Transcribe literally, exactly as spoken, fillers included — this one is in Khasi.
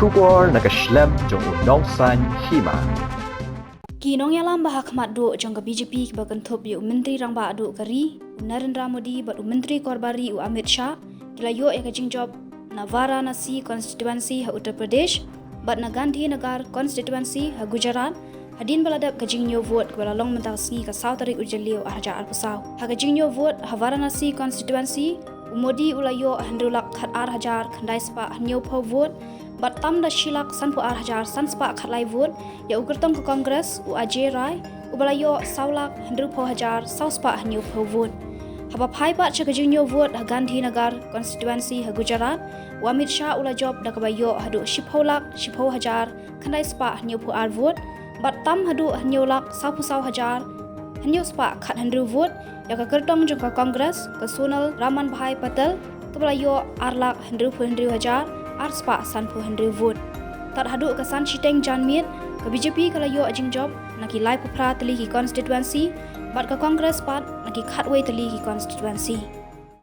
Khubor na ka shlem jong u Nongsaiñ Hima. Ki nongïalam ba ha khmat duh jong ka B J P kiba kynthup ïa u Myntri Rangbah duh ka ri, u Narendra Modi bad u Myntri Korbari u Amit Shah, ki la ïoh ïa ka jingjop na Varanasi constituency ha Uttar Pradesh bad na Gandhinagar constituency ha Gujarat, hadien ba la dep ka jingñiew vote kaba la long mynta ka sngi ka saw tarik u Jylliew ar hajar arphew saw. Ha ka jingñiew vote ha Varanasi constituency, u Modi u la ïoh hynriew lak khat ar hajar khyndai spah hynñiewphew vote, bad tam da shi lak sanphew ar hajar san spah khatlai vote ïa u kyrtong ka Congress u Ajay Rai, uba la ïoh saw lak hynriewphew hajar saw spah hynñiewphew vote. Haba phai pat sha ka jingñiew vote ha Gandhinagar constituency ha Gujarat, u Amit Shah u la jop da kaba ïoh haduh shiphew lak shiphew hajar khyndai spah hynñiewphew ar vote, bad tam haduh hynñiew lak sawphew saw hajar hynñiew spah khathynriew vote ïa ka kyrtong jong ka Congress, ka Sonal Ramanbhai Patel, kaba la ïoh ar lak hynriewphew hynriew hajar ar spah sanphew hynriew vote. Tad haduh ka san shiteng janmiet, ka B J P ka la ïoh jingjop na ki laiphew phra tylli ki constituency, bad ka Congress pat na ki khatwei tylli ki constituency.